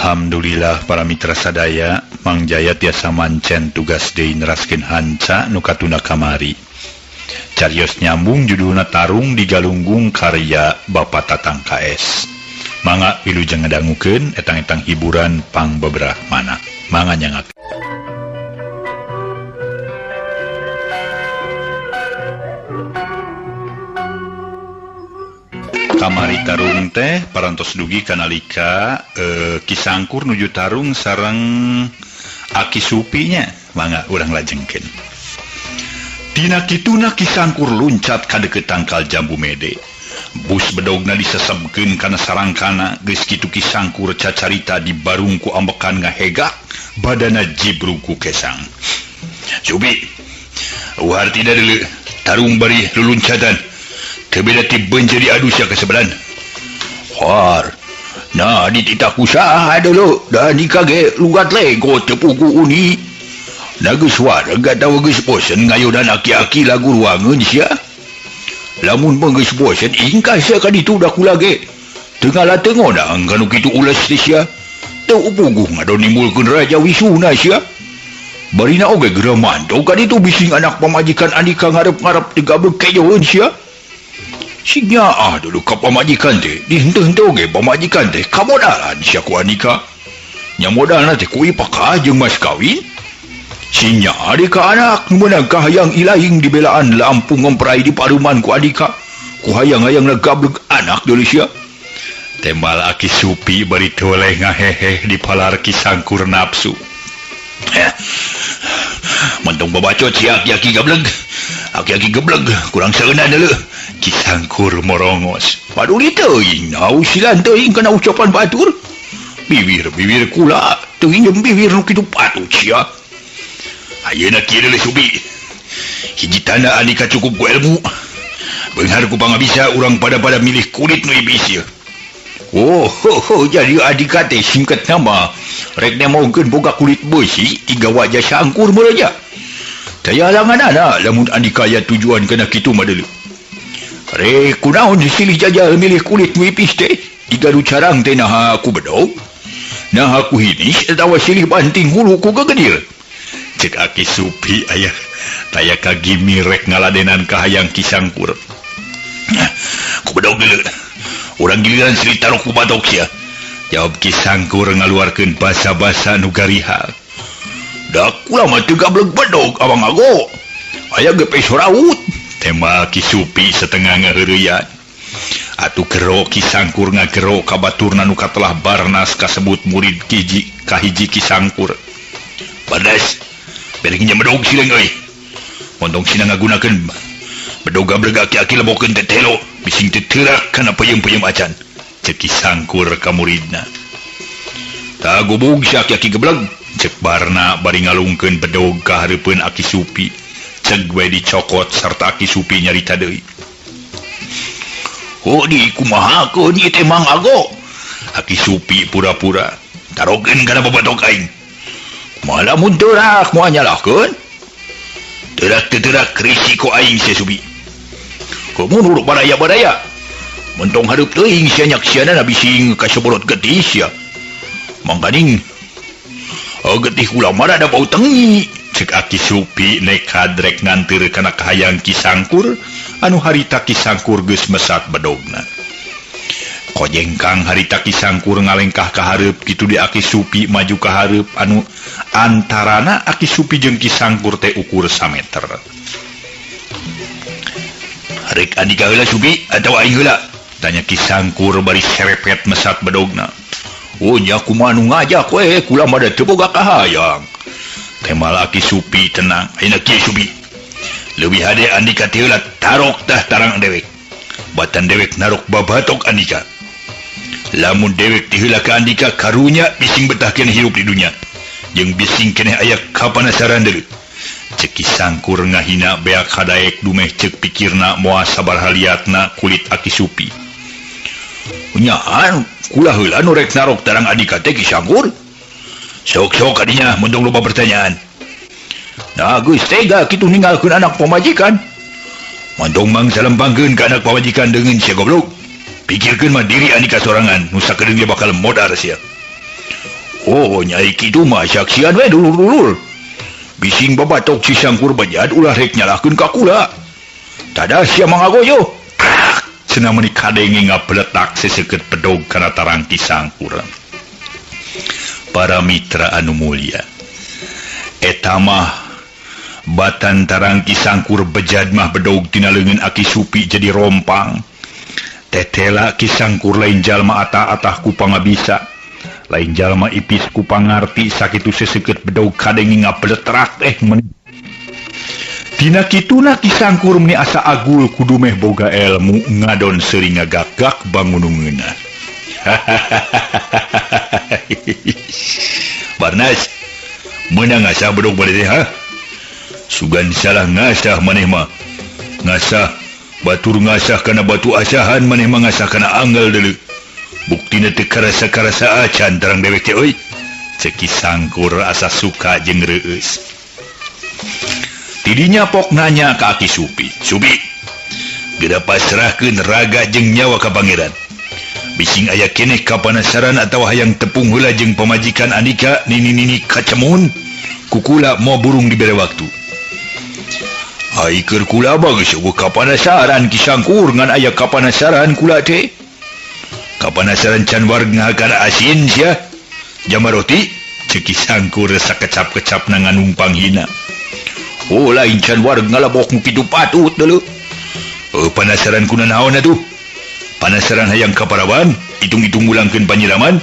Alhamdulillah para mitra sadaya Mang Jaya tiasa mancen tugas deui neraskeun hanca nu katunda kamari. Carios nyambung judulna Tarung di Galunggung karya Bapak Tatang KS. Mangga wilujeng ngadangukeun etang-etang hiburan pang beberapa mana. Mangga nyangat. Kamari tarung teh parantos dugi kanalika Ki Sangkur nuju tarung sareng Aki Supinya. Mangga urang lajengkeun. Tina kituna Ki Sangkur luncat ka deukeut tangkal jambu mede. Bus bedogna disesebkeun kana sarangkana geus kitu Ki Sangkur cacarita di barung ku ambekan ngahegak badana jibrug ku kesang. Supi, uhar tidak deuleu tarung bari luluncatan. Tebeda ti benjeri adu sia kasebelan. Har. Nah dititah ku saha dulu da nikah ge lugat lego teu pugu uni. Da geus wareg atawa geus bosen ngayodan aki-aki lagu ruangeun sia. Lamun mah geus bosen ingkah sia ka ditu da kula ge. Teu ngalateungodang kanu kitu ules teh sia. Teu puguh ngadon nimbulkeun raja wisuna sia. Barina oge geura mantau ka ditu bising anak pamajikan Andika ngarep-ngarep teu gablek kejoeun sia. Sinya ah dulu ka pamajikan teh dihenteu-henteu oge pamajikan teh kamodalan sia ku Andika. Nya modalna teh ku ipakah jeung mas kawin. Sinya ade ka anak nu meunang kahayang ilaing dibelaan Lampung ngomperai di paruman ku Andika. Ku hayang-hayangna gablek anak deui sia. Tembal Aki Supi bari toleh ngahehe di palar Ki Sangkur nafsu. Mentong babacot si aki-aki gablek. Aki-aki geblek kurang saeuna deuleu. Ki Sangkur morongos. Paduli teuing nausilan teuing kana ucapan batur. Bibir-bibir kula teuing jeung bibir nu kitu patut sia. Ayeuna kieu deuleu Supi. Hiji tanda Andika cukup ku ilmu. Beunghar ku pangabisa urang pada-pada milih kulit nu ibis ieu. Oh, ho, ho, jadi Andika teh singkat nama rek nemokeun boga kulit beusi tiga wajah Sangkur meureun. Taya halanganana lamun Andika aya tujuan kana kitu mah deuleu. Rek kunaon silih jajal milih kulit nu ipis teh tiga nu carang teh naha ku bedog. Naha ku hinis atawa silih banting hulu ku gegedir. Cek Aki Supi aya taya kagimi rek ngaladenan kahayang Ki Sangkur. Ku bedog deuleu. Urang giliran silih tarok ku batok sia. Jawab Ki Sangkur ngaluarkeun basa-basa nu garihal. Da kula mah teu gablek bedog abang ago. Aya ge peso raut. Tembal Ki Supi setengah ngaheureuyaan. Atuh gero Ki Sangkur ngagero ka baturna nu katelah Barnas kasebut murid kiji kahiji Ki Sangkur. Barnas, bere nginjem bedog sileung euy. Montong sina ngagunakeun bedog gablek aki-aki lebokeun teh telo bising teu teurak kana peuyeum-peuyeum acan. Cek Ki Sangkur ka muridna. Tah gubug si aki-aki geblek. Cek Barna bari ngalungkeun bedog ka hareupeun Aki Supi. Ceg we dicokot sarta Aki Supi nyarita deui. Oh di kumahakeun ieu teh Mang Ago. Aki Supi pura-pura tarokeun kana babatok aing. Kumaha lamun teurak moal nyalahkeun? Teurak teu teurak risiko aing sia Supi. Komo nurut baraya-baraya. Mentong hareup teuing sia nyaksianana bising kaseborot getih sia. Mangkaning oh getih kula mah rada bau tengi. Cek Aki Supi nekad rek nganteur kana kahayang Ki Sangkur anu harita Ki Sangkur geus mesat bedogna. Kojengkang harita Ki Sangkur ngalengkah ka hareup kitu di Aki Supi maju ka hareup anu antarana Aki Supi jeung Ki Sangkur teh ukur sameter. Rek Andika heula Supi atawa aing heula? Tanya Ki Sangkur bari serepet mesat bedogna. Oh nya kumaha nu ngajak we kula mah da teu boga kahayang. Tembal Aki Supi tenang. Ayeuna kieu Supi. Leuwih hade Andika teh heula tarok tah tarang dewek. Batan dewek narok babatok Andika. Lamun dewek teh heula ka Andika karunya bising betah keneh hirup di dunya. Jeung bising keneh aya kapanasaran deui. Cek Ki Sangkur ngahina beak hadaek dumeh cek pikirna moal sabaraha liatna kulit Aki Supi. Nyaan kula heula nu rek narok tarang Andika teh Ki Sangkur. Sok-sok kadinya mendung loba pertanyaan. Nah geus tega kitu ninggalkeun anak pamajikan. Mantong mang salempangkeun ka anak pamajikan deungeun sia goblok. Pikirkeun mah diri Andika sorangan nu sakedeung ge bakal modar sia. Oh nyai kitu mah saksian we dulur-dulur. Bising babatok si Sangkur bejad ulah rek nyalahkeun ka kula. Tada sia mangagoyo. Cenah meuni kadenge ngabletak seseukeut bedog kana tarang Ki Sangkur. Para mitra anu mulia, eta mah batan tarang Ki Sangkur bejad mah bedog tina leungeun Aki Supi jadi rompang. Tetela Ki Sangkur lain jalma atah-atah ku pangabisa, lain jalma ipis ku pangarti, sakitu seseukeut bedog kadenge ngabletrak meuni. Tina kituna Ki Sangkur meni asa agul kudu meh boga ilmu ngadon seuri ngagak-gak bangunungeuna. Barnas, meunang ngasah bedog bade teh ha? Sugan salah ngasah maneh mah. Ngasah batur ngasah kana batu asahan maneh mah ngasah kana anggal deuleu. Buktina teu karasa-karasa acan terang dewek teh euy. Cek Ki Sangkur asa suka jeung reueus. Tidinya pok nanya ka Aki Supi. Supi, geura pasrahkeun raga jeung nyawa ka pangeran. Bising aya keneh kapanasaran atawa hayang tepung heula jeung pamajikan Andika nini-nini kacemun kukula mau burung dibere waktu. Ai keur kula mah geus eueuh kapanasaran Ki Sangkur ngan aya kapanasaran kula teh. Kapanasaran can wareg ngahakan asin sia. Jama roti ceuk Ki Sangkur sakecap-kecap na nganumpang hina. Oh lain can wareg ngalabok nu kitu patut deuleu. Panasaran kuna naon atuh? Panasaran hayang kaparawan, hitung-hitung ngulangkeun panyiraman.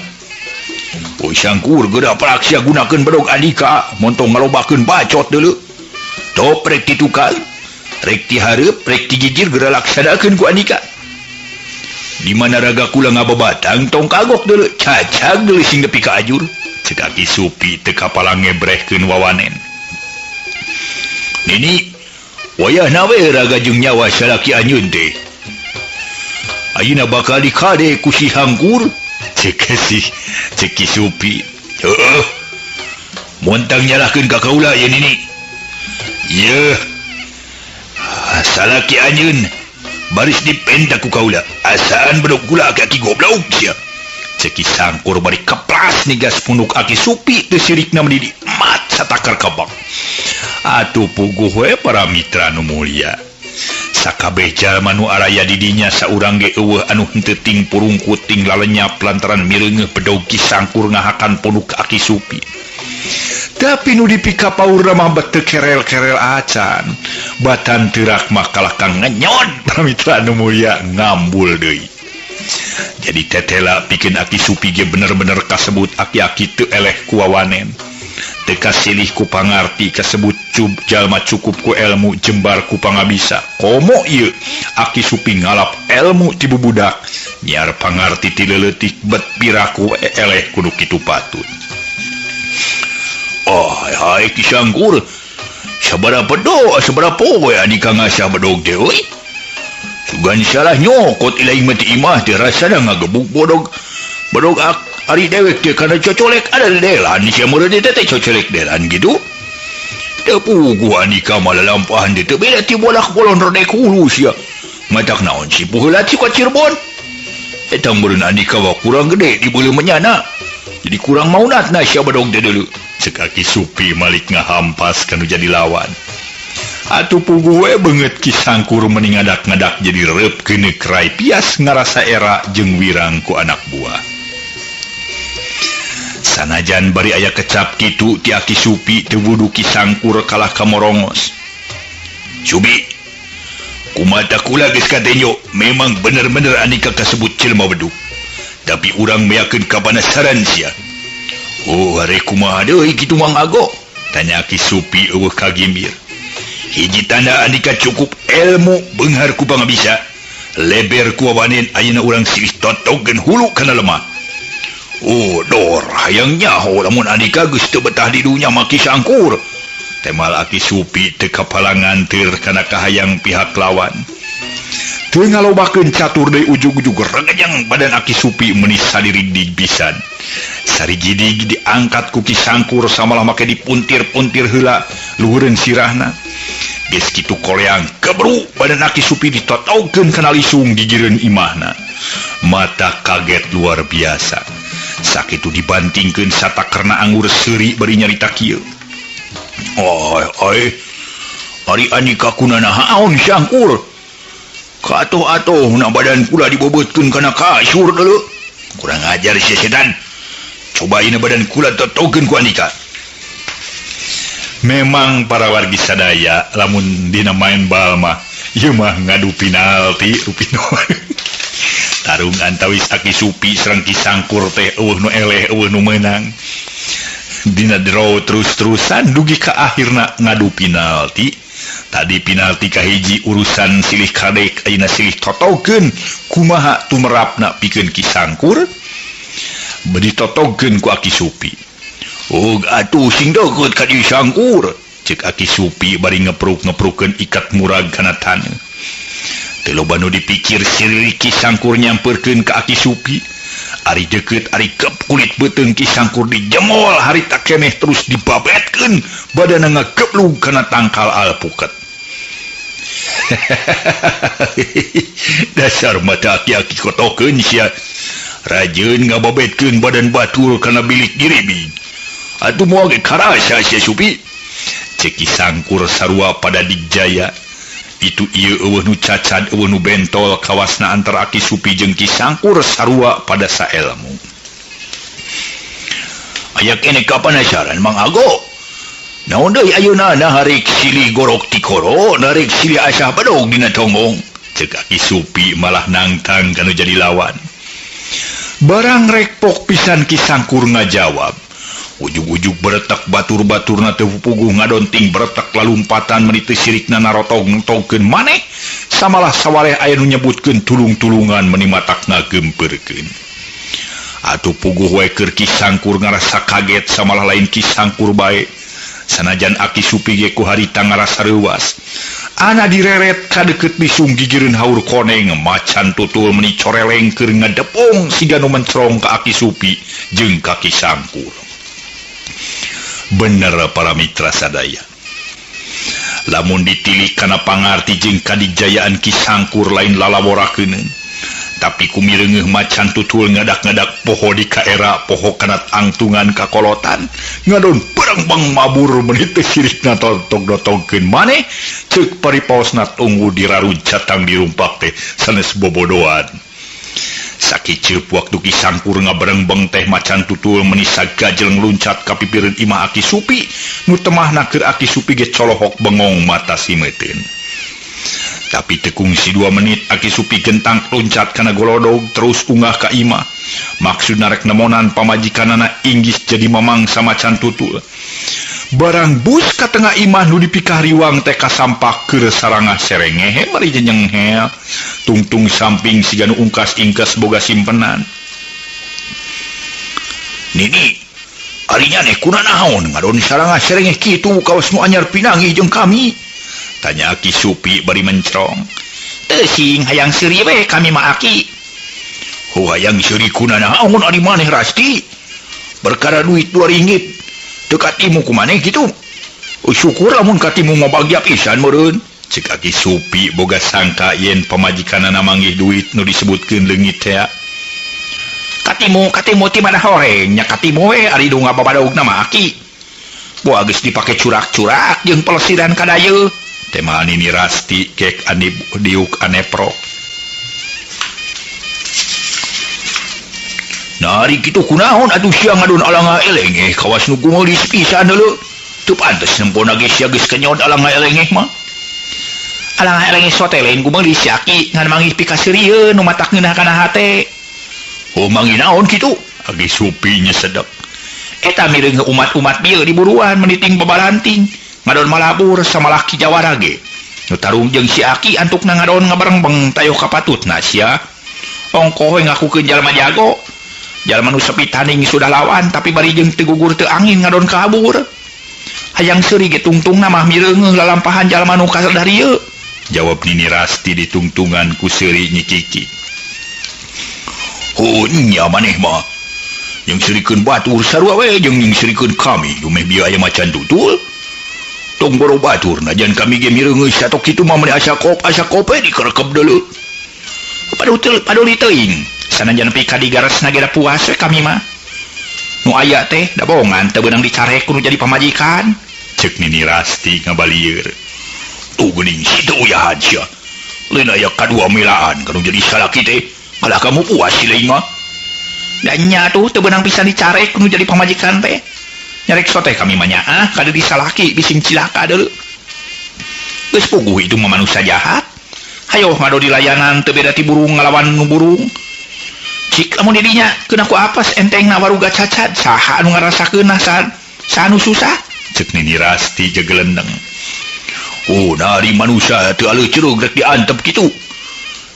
Oh Sangkur geura prak sia gunakeun bedog Andika, montong ngalobakeun bacot deuleu. Top rek ti tukang, rek ti hareup, rek ti gigir geura laksanakeun ku Andika. Di mana raga kula ngababatang tong kagok deuleu, cacag deuleu sing nepi ka ajur. Ceuk Aki Supi teu kapala ngebrehkeun wawanen. Nini, wayahna we raga jeung nyawa salaki anjeun teh. Ayeuna bakal dikade ku si Hangkur. Cek si cek Ki Supi. Heueuh. Montang nyalahkeun ka kaula ye nini. Yeuh. Salaki anjeun baris dipenta ku kaula. Asaan bedog kula aki-aki goblok sia. Cek Ki Sangkur bari keplas nigas punduk Aki Supi teu sirikna meni mat satakar kabak. Atuh puguh we para mitra nu mulia. Sakabeh jalma nu araya di dinya saurang ge eueuh anu henteu ting purungkut ting lalenyap lantaran mireungeuh bedog Ki Sangkur ngahakan punduk Aki Supi. Tapi nu dipikapaur mah bet teu kerel-kerel acan. Batan teurak mah kalah ka ngenyot para mitra anu mulia ngambul deui. Jadi tetela pikeun Aki Supi ge bener-bener kasebut aki-aki teu eleh ku wawanen. Teu kasilih ku pangarti kasebut cub jalma cukup ku ilmu jembar ku pangabisa. Komo ieu Aki Supi ngalap ilmu ti bubudak nyiar pangarti ti leuletik bet piraku eleh kudu kitu patut. Oh hai Ki Sangkur sabaraha pedo sabaraha poe Andika ngasah bedog teh euy. Sugan salah nyokot ilaing mah ti imah teh rasana ngagebuk bodog bedog ari dewek teh kana cocolek ada delan sia meureun teh teh cocolek delan gitu. Teu puguh Andika mah lalampahan teh teu beda ti bolak bolon rodek hulu sia. Matak naon si puheulat si ka Cirebon. Eta meureun Andika mah kurang gede dibeuleuh menyana. Jadi kurang maunatna sia bedog teh deuleu. Ceuk Aki Supi malik ngahampas kanu jadi lawan. Atuh puguh we beungeut Ki Sangkur meni ngadak-ngadak jadi reup keuneuk rai pias ngarasa era jeung wirang ku anak buah. Sanajan bari aya kecap kitu ti Aki Supi teu wudu Ki Sangkur kalah ka morongos. Subi, kumata kula geus katenjo memang bener-bener Andika kasebut jelema bedug. Tapi urang meyakeun kapanasaran sia. Oh, arek kumaha deui kitu Mang Ago? Tanya Aki Supi eueuh kagimir. Hiji tanda Andika cukup ilmu beunghar ku pangabisa, leber ku wawanen ayeuna urang silih totogeun hulu kana lemah. Oh, dor hayang nyaho lamun Andika geus teu betah di dunya mah Ki Sangkur. Temal Aki Supi teu kapalangan teur kana kahayang pihak lawan. Teu ngalobakeun catur deui ujug-ujug regejeng badan Aki Supi meuni sadirigdig pisan. Sarigidig diangkat ku Ki Sangkur samalah make dipuntir-puntir heula luhureun sirahna. Geus kitu koleang kebru badan Aki Supi ditotogkeun kana lisung gigireun imahna. Mata kaget luar biasa. Sakitu dibantingkeun satakerna anggur seuri bari nyarita kieu. Oi oi ari Andika kunanaon Sangkur katuh-atuh na badan kula dibobotkeun kana kasur dulu. Kurang ajar si setan. Coba ini badan kula totokeun ku Andika. Memang para wargi sadaya lamun dina main bal mah ieu mah ngadu penalti rupina. Tarung antawis Aki Supi sareng Ki Sangkur teh eueuh nu eleh eueuh nu meunang. Dina draw terus-terusan dugi ka akhirna ngadu penalti. Tadi penalti kahiji urusan silih kadek ayeuna silih totokeun kumaha tumerapna pikeun Ki Sangkur beuti totokeun ku Aki Supi. Oh atuh sing deukeut ka Ki Sangkur cek Aki Supi bari ngepruk-ngeprukeun ikat murag kana taneuh. Teu loba nu dipikir siririk Ki Sangkur nyamperkeun ka Aki Supi. Ari deukeut ari kep kulit beuteung Ki Sangkur dijemol harita keneh terus dibabetkeun badanna ngageblug kana tangkal alpukat. Dasar mata aki-aki kotokeun sia. Rajeun ngababetkeun badan batur kana bilik giribing. Atuh moal ge karasa sia Supi. Cek Ki Sangkur sarua pada Dijaya. Itu ieu eueuh nu cacad eueuh nu bentol kawasna antara Aki Supi jeung Ki Sangkur sarua pada saelmu. Aya keneh kapanasaran Mang Ago. Naon deui ayeuna naharik silih gorok tikoro narik silih asah bedog dina tonggong. Cek Aki Supi malah nangtang kanu jadi lawan. Barang rekpok pisan Ki Sangkur ngajawab. Ujug-ujug beretak batur-baturna teu puguh ngadonting beretak lalumpatan meuni teu sirikna narotong-tongkeun maneh samalah sawaleh aya nu nyebutkeun tulung-tulungan meuni matak ngagemperkeun. Atuh puguh we keur Ki Sangkur ngarasa kaget samalah lain Ki Sangkur bae. Sanajan Aki Supi ge ku harita ngarasa reuwas. Ana direret ka deukeut bisung gigireun haur koneng macan tutul meuni coreleng keur ngadepong siga nu mencrong ka Aki Supi jeung ka Ki Sangkur. Bener para mitra sadaya. Lamun ditilik kana pangarti jeung kadijayaan Ki Sangkur lain lalaworakeun. Tapi kumireungeuh macan tutul ngadak-ngadak poho di kaera poho kana angtungan kakolotan ngadon berengbeng mabur meuni teu sirikna totog-dotogkeun maneh ceuk paripaosna tunggu dirarujatang dirumpak teh sanes bobodoan. Sakiceup waktu Ki Sangkur ngaberengbeng teh macan tutul meuni sagajleng luncat ka pipireun imah Aki Supi nu temahna keur Aki Supi ge colohok bengong mata simeuteun. Tapi tekungsi 2 menit Aki Supi gentang loncat kana golodog terus unggah ka imah. Maksudna rek nemonan pamajikanana inggis jadi mamangsa macan tutul. Barang bus ka tengah imah nu dipikahriwang teh kasampak keur sarangah serengehe bari nyenghel. Tungtung samping siga nu ungkas-ingkas boga simpenan. Nini, ari nyaneh kunanaon ngadon sarangah serengeh kitu kawas nu anyar pinanggih jeung kami? Tanya Aki Supi bari mencrong. Teu sing hayang seuri we kami mah Aki. Ho hayang seuri kunanaon ari maneh Rasti? Perkara duit 2 ringgit teu katimu ku maneh kitu. Oh, syukur lamun katimu mah bagja pisan meureun. Cek Aki Supi boga sangka yen pamajikanana manggih duit nu disebutkeun leungit teh. Katimu katimu ti mana horeng nya katimu we ari nu ngababadogna mah Aki. Boa geus dipake curak-curak jeung pelesiran ka dayeuh. Tema Nini Rasti kek ani diuk aneprok. Nari kitu kunaon atuh sia ngadon alanga elengeh kawas nu gumeulis pisan deuleu. Teu pantes nempona ge sia geus kenyot alanga elengeh mah. Alanga elengeh sote lain gumeulis si Aki ngan manggih pikaseurieun nu matak ngeunah kana hate. Oh manggih naon kitu? Aki Supi nyesedep. Eta mireung umat-umat bieu diburuan meniting babalanting. Ngadon malabur samalah Ki Jawara ge. Nu tarung jeung si Aki antukna ngadon ngabarengbeng tayoh kapatutna sia. Ongkoh we ngakukeun jalma jago. Jalma nu sepi tanding sudah lawan tapi bari jeung teu gugur teu angin ngadon kabur. Hayang seuri ge tungtungna mah mireungeuh lalampahan jalma nu kasadarieu. Jawab Nini Rasti ditungtungan ku seuri Nyi Kiki. Oh nya maneh mah. Jeung seurikeun batur sarua we jeung seurikeun kami dumeh bieu aya macan tutul. Tong boro batur najan kami ge mireungeuh satok kitu mah meuni asa kop asa kope dikerekep deuleu. Paduli teuing sanajan nepi ka digaresna ge da puas we kami mah. Nu aya teh da bohongan teu beunang dicarek kudu jadi pamajikan. Cek Nini Rasti ngabalieur. Tuh geuning situ uyahan sia. Lain aya kadua melaan kanu jadi salaki teh. Kalah kamu puas si lain mah. Da nya tuh teu beunang pisan dicarek kudu jadi pamajikan teh. Nyarek sote kami mah nyaah kada disalaki bising cilaka deuleu. Geus puguh itu mah manusia jahat. Hayo ngado di layanan teu beda ti burung ngalawan nu burung. Cik lamun di dinya keuna ku apes entengna waruga cacad saha anu ngarasakeun saha nu susah. Cek Nini Rasti gegelendeng. Oh, dari manusia teu aleuh cerug rek diantep kitu.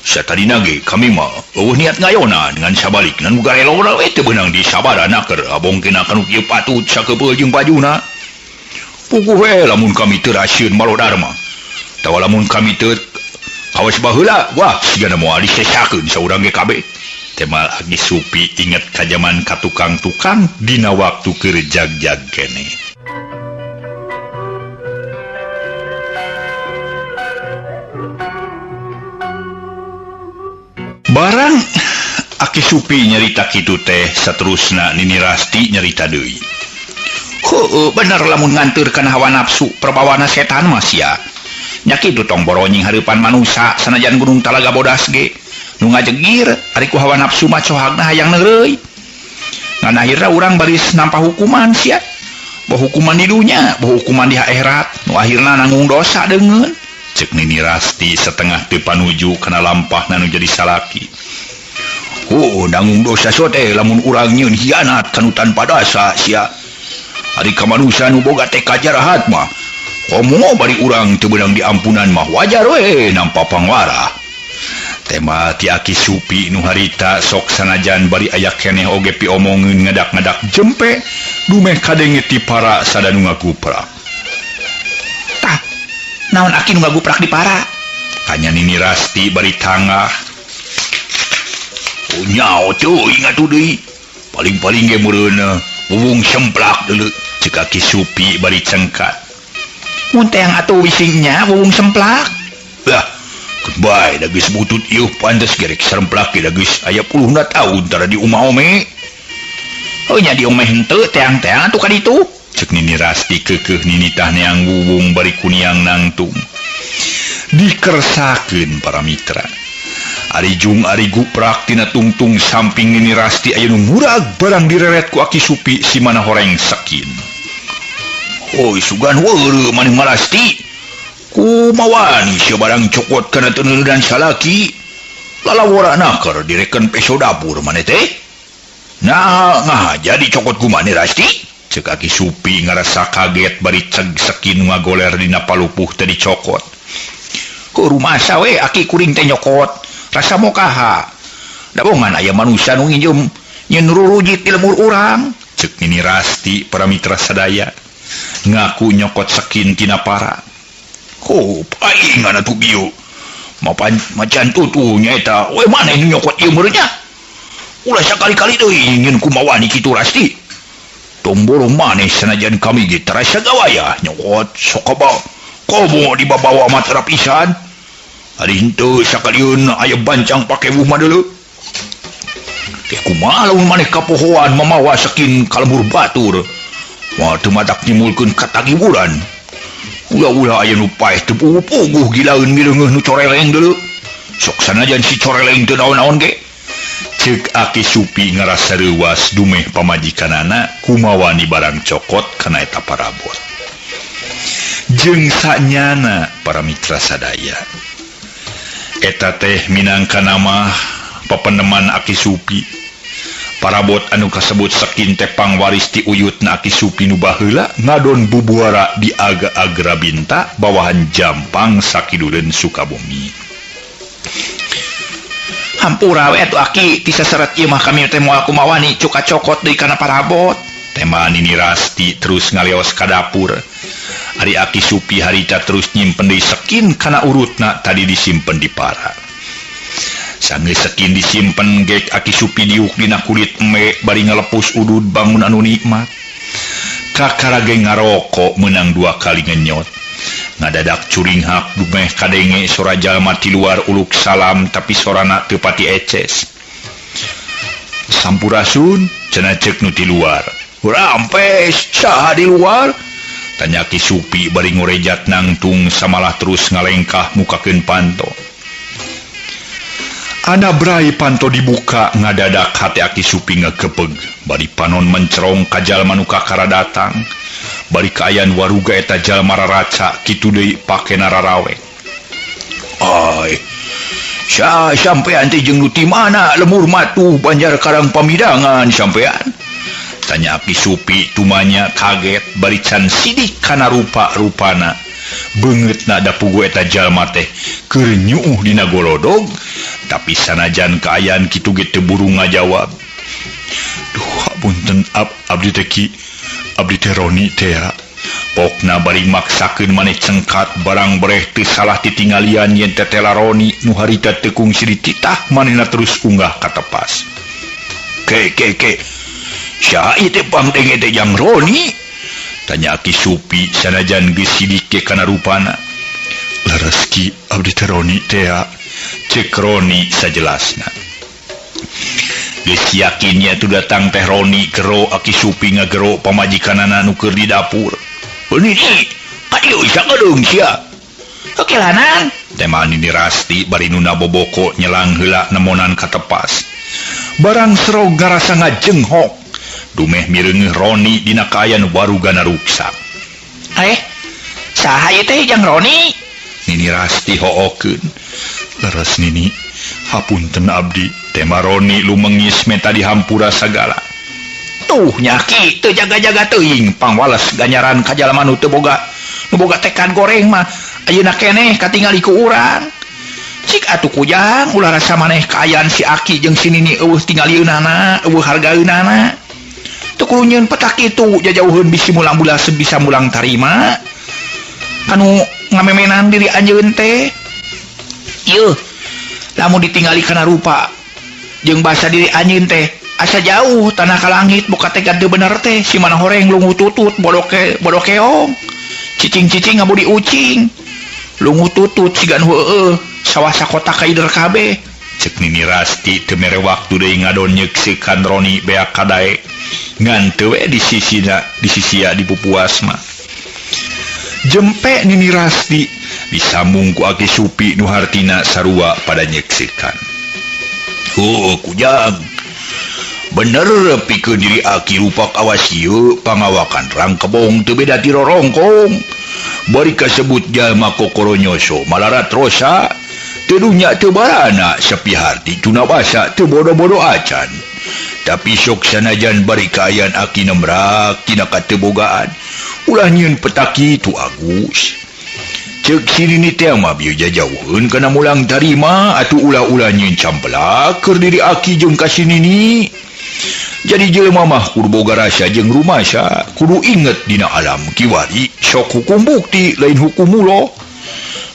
Satadina ge kami mah eueuh niat ngayona dengan sabalikna nu garelona we teu beunang disabaran keur abongkeun kanu kieu patut sakebeul jeung bajuna. Puguh we lamun kami teu rasieun malodar mah. Tawa lamun kami teu kawas baheula, wah sigana moal disesakeun saurang ge kabeh. Temal Aki Supi inget ka jaman ka tukang-tukang dina waktu keur jag-jag keneh. Barang Aki Supi nyarita kitu teh saterusna Nini Rasti nyarita deui. Heueuh bener lamun nganteur kana hawa nafsu perbawana setan mah sia. Nya kitu tong boronying hareupan manusa sanajan gunung Talaga Bodas ge. Nu ngajegir ari ku hawa nafsu mah cohagna hayang neureuy. Ngan akhirna urang baris nampa hukuman sia. Boh hukuman di dunya, boh hukuman di akhirat, nu akhirna nanggung dosa deungeun. Cek Nini Rasti setengah teu panuju kana lampahna nu jadi salaki. Oh, nanggung dosa sote lamun urang nyieun hianat kanu tanpa dasa sia. Ari ka manusia nu boga teh kajarahat mah. Komo bari urang teu beunang diampunan mah wajar we nampa pangwarah. Tema ti Aki Supi nu harita sok sanajan bari aya keneh oge piomongeun ngadak-ngadak jempe dumeh kadenge ti para sadanu ngaguprak. Tah, naon aki nu ngaguprak di para? Tanya Nini Rasti bari tangah. Oh nyao teuing atuh deui. Paling-paling ge meureun wuwung semplak deuleu ceuk Aki Supi bari cengkat. Mun teang atuh wisingnya wuwung semplak. Lah, bae da geus butut ieu pantes gerek seremplak ge da geus aya puluhna taun tara di umah ome. Heuh nya di omeh henteu teang-teang atuh ka ditu. Cek Nini Rasti keukeuh ninitah neang wuwung bari kuniang nangtung. Dikersakeun para mitra. Ari jung ari guprak tina tungtung samping Nini Rasti aya nu murag barang direret ku Aki Supi si mana horeng sakin. Hoi sugan weureu maneh Marasti. Kumawani sia barang cokot kana teu salaki. Lalawora nakar direken peso dapur maneh teh. Nah, ngah jadi cokot ku maneh Rasti. Cek Aki Supi ngarasa kaget bari ceg sakin ngagoler dina palupuh teh dicokot. Ku rumasa we aki kuring teh nyokot. Rasa mokaha. Da bongan aya manusia nu nginjem nyeun rurujit di lemur urang. Cek Nini Rasti para mitra sadaya ngaku nyokot sakin tina para. Oh, paingan atuh kieu. Mapan macan tutu nyaeta we maneh nu nyokot ieu meureun nya. Ulah sakali-kali deui nyeun kumawani kitu Rasti. Tong borong maneh sanajan kami ge terasa gawaya nyokot sokaba komo dibabawa matra pisan. Ari henteu sakalieun aya bancang pake wuh mah deuleu. Teh kumaha lamun maneh kapohoan mamawa sakin ka lembur batur. Moal teu matak nyimulkeun katagiwuran. Ulah-ulah aya nu paeh teu puguh-puguh gilaeun mileungeuh nu coreleng deuleu. Sok sanajan si coreleng teu naon-naon ge. Ceuk Aki Supi ngarasa reuwas dumeh pamajikanana kumawani barang cokot kana eta parabot. Jeung sanyana para mitra sadaya. Eta teh minangka nama papeneman Aki Supi. Parabot anu kasebut sakin teh pangwaris ti uyutna Aki Supi nu baheula ngadon bubuara di Aga Agrabinta bawahan Jampang sakiduleun Sukabumi. Hampura we atuh aki ti saseret ieu mah kami teh moal kumawani cuka cokot deui kana parabot. Tema Nini Rasti terus ngaleos ka dapur. Ari Aki Supi harita terus nyimpen deui sekin kana urutna tadi disimpen di para. Sanggeus sekin disimpen gek Aki Supi diuk dina kulit eme bari ngalepus udud bangun anu nikmat. Kakara ge ngarokok meunang dua kali ngenyot. Ngadadak curinghak dumeh kadenge sora jalma ti luar uluk salam tapi sorana teu pati eces. Sampurasun cenah ceuk nu ti luar. Rampes saha di luar? Tanya Ki Supi bari ngorejat nangtung samalah terus ngalengkah mukakeun panto. Ana brai panto dibuka ngadadak hati Aki Supi ngekepeg bari panon mencerong ka jalma nu kakara datang bari kaayaan waruga eta jalma raraca kitu deui pakena rarawe. Ai sa sampean teh jeung nu ti mana lemur matuh Banjar Karang Pamidangan sampean? Tanya Aki Supi tumanya kaget bari can sidik kana rupa-rupana. Beungeutna da pugu eta jalma teh keur nyuuh dina golodog, tapi sanajan kaayaan kitu ge teu buru ngajawab. Duh, punten abdi teh Ki, abdi teh Roni teh ya. Pokna bari maksakeun maneh cengkat barang breh teu salah titinggalian yen tetela Roni nu harita teu kungsi dititah manehna terus unggah ka tepas. Ke ke ke. Saha ieu teh pangdenge teh jang Roni? Tanya Aki Supi sanajan geus sidik ge kana rupana. Leres Ki, abdi teh Roni teh ya. Cek Roni sajelasna. Geus yakin nya tu datang teh Roni gero Aki Supi ngagero pamajikanana nu keur di dapur. Nini, kadieu sakedeung sia. Oke lanan. Tema Nini Rasti bari nuna boboko nyelang heula nemonan ka tepas. Barang serog ngarasa ngajenghok. Dumeh mireungeuh Roni dina kaayaan warugana ruksak. Saha ieu teh jang Roni? Nini Rasti hookeun. Leres Nini, hapunten abdi. Tema Roni lumengis meta dihampura sagala. Tuh nya Ki, teu jaga-jaga teuing pangwales ganjaran ka jalma nu teu boga nu boga tekad goreng mah ayeuna keneh katingali ku urang. Cik atuh kujang ulah rasa maneh kaayaan si Aki jeung si Nini eueuh tingalieunana, eueuh hargaeunana. Teu kudu nyieun petak kitu jajauheun bisi mulang bulas bisa mulang tarima. Anu ngamemenan diri anjeun teh. Yeuh, lamun ditingali kana rupa jeung basa diri anjeun teh asa jauh tanah ka langit boka tekad teu bener teh si mana horeng lungu tutut bodoke bodokeong cicing-cicing ngabudi ucing lungu tutut siga nu heueuh sawah sakota ka ider kabeh. Cek Nini Rasti teu mere waktu deui ngadon nyeuksekan Roni beak kadae ngan teu we di sisina di sisia dipupuas mah. Jempe Nini Rasti disambung ku Aki Supi nu hartina sarua pada nyeksekan. Heuh kujang, bener pikeun diri Aki rupak awas ieu pangawakan rang kebong teu beda ti rorongkong. Bari kasebut jalma kokoronyoso malarat rosa teu dunya teu barana sepi harti tuna basa teu bodo-bodo acan. Tapi sok sanajan bari kaayaan Aki nemrak tina katebogaan ulah nyieun petaki tu Agus. Cek si Nini teh mah bieu jajauheun kana mulang tarima atuh ulah-ulah nyieun campelak keur diri Aki jeung ka si Nini. Jadi jelema mah kudu boga rasa jeung rumasa, kudu inget dina alam kiwari sok hukum bukti lain hukum mulo.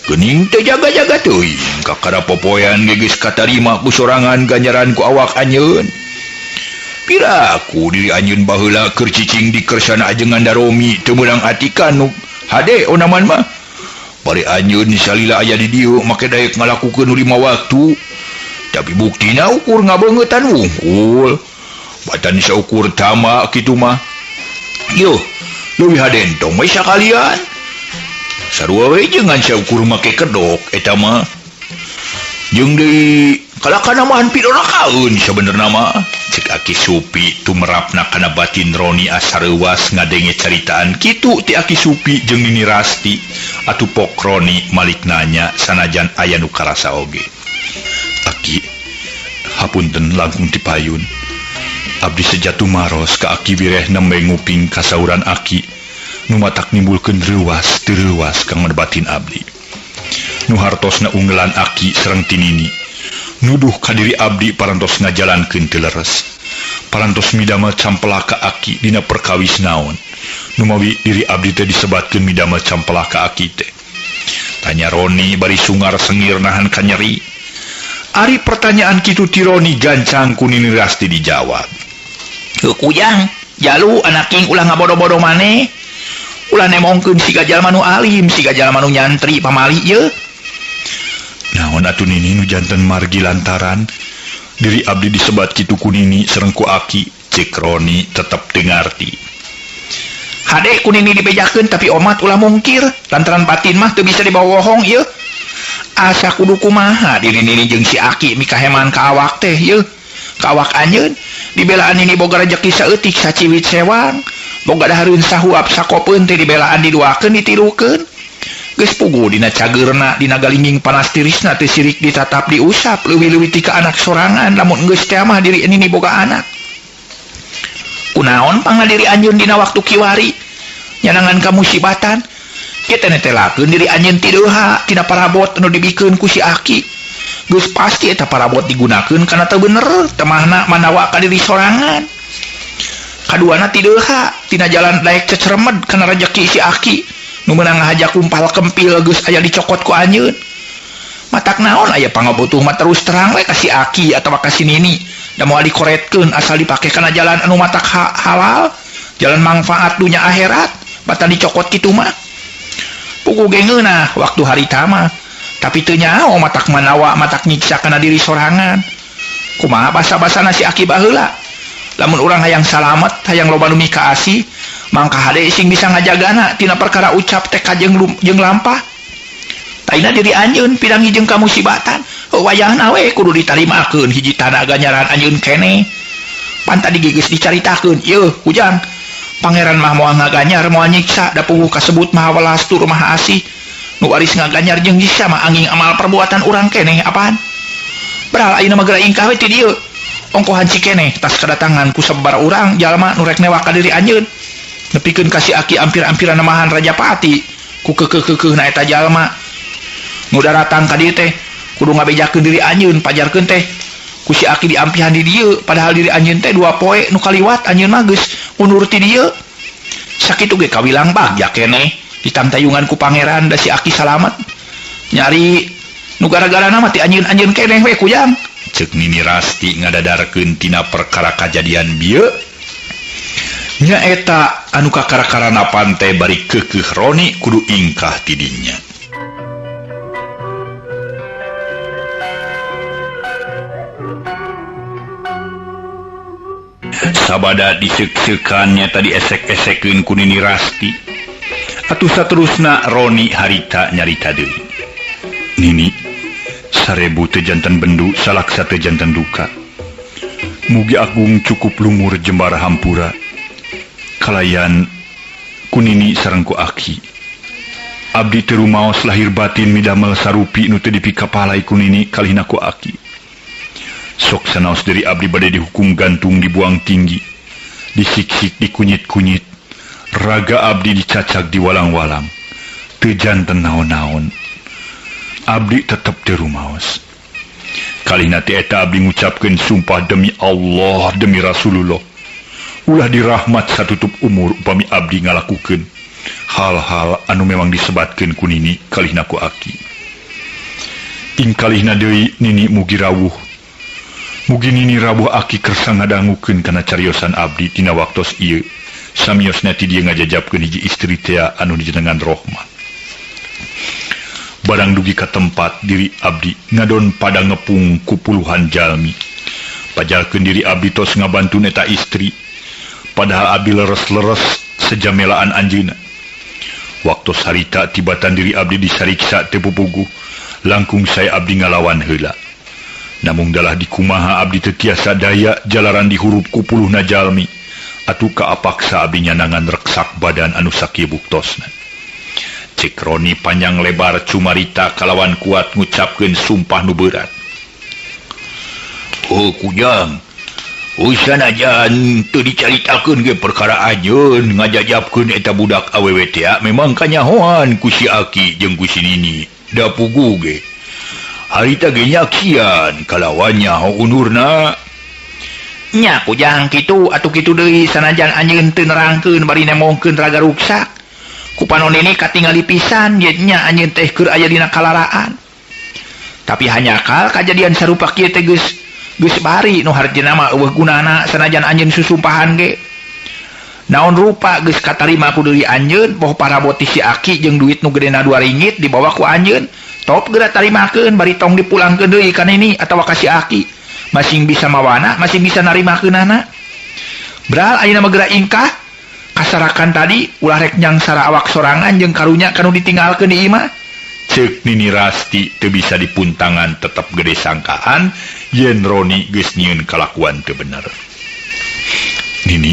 Geuning teu jaga-jaga teuing kakara popoean ge geus katarima ku sorangan ganjaran ku awak anjeun. Piraku diri anjeun baheula keur cicing di kersana ajengan Daromi teu meunang atikan nu hade onaman mah. Bari anjeun salila aya di dieu make daek ngalakukeun nu lima waktu. Tapi buktina ukur ngabeungeutan wungkul. Batan saukur tama kitu mah. Yuh, leuwih hade entong we sakalian. Sarua we jeung ngan saukur make kedok eta mah. Jeung deui kalakana mah pidorakaeun sabenerna mah. Cek Aki Supi tumerapna kana batin Roni asa reuwas ngadenge caritaan kitu ti Aki Supi jeung Nini Rasti. Atuh pok Roni malik nanya sanajan aya nu karasa oge. Aki, hapunten langkung ti payun. Abdi sejatu maros ka Aki wireh nembe nguping kasauran Aki nu matak nimbulkeun reuwas teu reuwas kang batin abdi. Nu hartosna unggelan Aki sareng ti Nini nuduh ka diri abdi parantos ngajalankeun teu leres. Parantos midamel campelaka Aki dina perkawis naon. Numawi diri abdi teh disebatkeun midamel campelaka Aki teh. Tanya Roni bari sungar sengir nahan kanyeri. Ari pertanyaan kitu ti Roni gancang ku Nini Rasti dijawab. Heuh kujang, jalu anaking ulah ngabodo-bodo maneh. Ulah nemongkeun siga jalma nu alim, siga jalma nu nyantri pamali ieu. Naon atuh Nini nu janten margi lantaran diri abdi disebat kitu ku Nini sareng ku Aki. Cek Roni tetep teu ngarti. Hade ku Nini dibejakeun tapi omat ulah mungkir lantaran batin mah teu bisa dibawa bohong ieu. Asa kudu kumaha diri Nini jeung si Aki mikaheman ka awak teh ieu. Ka awak anjeun dibelaan Nini boga rejeki saeutik saciwit sewang. Boga dahareun sahuap sakopeun teh dibelaan diduakeun ditirukeun. Geus puguh dina cageurna dina galingging panas tirisna teu sirik ditatap diusap leuwih-leuwih ti ka anak sorangan lamun geus teh mah diri Nini boga anak. Kunaon pangna diri anjeun dina waktu kiwari nyanangan kamusibatan kieu teh netelakeun diri anjeun ti deha tina parabot anu dibikeun ku si Aki. Geus pasti eta parabot digunakeun kana teu bener temahna manawa ka diri sorangan. Kaduana ti deha tina jalan daek ceceremed kana rejeki si Aki nu meunang ngahaja kumpal kempil geus aya dicokot ku anjeun. Matak naon aya pangabutuh mah terus terang we ka si Aki atawa ka si Nini da moal dikoretkeun asal dipake kana jalan anu matak halal, jalan mangfaat dunya akhirat, batan dicokot kitu mah. Puguh ge ngeunah waktu harita mah, tapi teu nyaho matak manawa matak nyiksa kana diri sorangan. Kumaha basa-basana si Aki baheula? Lamun urang hayang salamet, hayang loba nu mikaasih, mangka hade sing bisa ngajagana tina perkara ucap teh kajeng jeung lampah. Taina diri anjeun pidangi jeung kamusibatan, wayahna we kudu ditarimakeun hiji tanda ganjaran anjeun keneh. Pan tadi geus dicaritakeun, ieu Kujang. Pangeran mah moal ngaganyar moal nyiksa da puguh kasebut maha welas tur maha asih. Nu waris ngaganyar jeung nyiksa mah anging amal perbuatan urang keneh apaan. Beral ayeuna mah geura ingkah we ti dieu. Ongkohan cikeneh tas kedatangan ku sebar urang jalma nu rek newak ka diri anjeun. Nepikeun ka si Aki ampir-ampiran nemahan Rajapati ku keukeuh-keukeuhna eta jalma. Nu daratang ka dieu teh kudu ngabejakeun diri anjeun pajarkeun teh ku si Aki diampihan di dieu padahal diri anjeun teh 2 poe nu kaliwat anjeun mah geus undur ti dieu. Sakitu ge kawilang bagja keneh ditangtayungan ku pangeran da si Aki salamet. Nyari nu gara-garana mah ti anjeun-anjeun keneh we Kujang. Cek Nini Rasti ngadadarkeun tina perkara kajadian bieu. Nyaeta anu kakara-karana pantai bari keukeuh Roni kudu ingkah ti dinya. Sabada diseuk-seukan nya tadi esek-esekeun ku Nini Rasti. Atuh saterusna Roni harita nyarita deui. Nini, 1000 teu janten bendu, salaksa teu janten duka. Mugi agung cukup lumur jembar hampura. Kalayan ku Nini sareng ku Aki. Abdi teu rumaos lahir batin midamel sarupi nu teu dipikapalai ku Nini kalihna ku Aki. Sok sanaos diri abdi bade dihukum gantung dibuang tinggi, disiksik dikunyit-kunyit, raga abdi dicacag diwalang-walang, teu janten naon-naon. Abdi tetep teu rumaos. Kalihna ti eta abdi ngucapkeun sumpah demi Allah demi Rasulullah. Ulah dirahmat satutup umur upami abdi ngalakukeun hal-hal anu memang disebatkeun ku Nini kalihna ku Aki. Ingkalihna deui Nini mugi rawuh. Mugi Nini rawuh Aki kersa ngadangukeun kana cariosan abdi dina waktos ieu. Samiosna ti dieu ngajajabkeun hiji istri tea anu dijenengan Rohmah. Barang dugi ka tempat diri abdi ngadon pada ngepung ku puluhan jalmi. Pajalkeun diri abdi tos ngabantun eta istri. Padahal abdi leres-leres sejamelaan anjeunna. Waktu harita tibatan diri abdi disariksa teu pupuguh, langkung saya abdi ngalawan heula. Namung dalah dikumaha abdi teu tiasa daya jalaran dihurup ku puluhna jalmi. Atuh kaapaksa abdi nyanangan reksak badan anu sakieu buktosna. Cek Roni panjang lebar cumarita kalawan kuat ngucapkeun sumpah nu berat. Oh Kujang, usanajan teu dicaritakeun ge perkara anjeun ngajajabkeun eta budak awewe teh memang kanyahoan ku si Aki jeung ku si Nini. Da puguh ge. Harita ge nyaksian kalawan nyaho unurna. Nya Kujang kitu atuh kitu deui sanajan anjeun teu nerangkeun bari nemongkeun raga ruksak. Ku panon ini katingali pisan ye nya anjeun teh keur aya dina kalaraan. Tapi hanyakal kajadian sarupa kieu teh geus bari nu hartina mah eueuh gunana sanajan anjeun susumpahan ge. Naon rupa geus katarima ku deui anjeun boh parabot ti si Aki jeung duit nu gedena 2 ringgit dibawa ku anjeun. Top geura tarimakeun bari tong dipulangkeun deui ka Nini atawa ka si Aki. Masing bisa mawana, masing bisa narimakeunana. Bral ayeuna mah geura ingkah kasarakan tadi ulah rek nyangsara awak sorangan jeung karunya kanu ditinggalkeun di imah. Ceuk Nini Rasti teu bisa dipuntangan tetep gede sangkaan yen Roni geus nyieun kalakuan teu bener. Nini,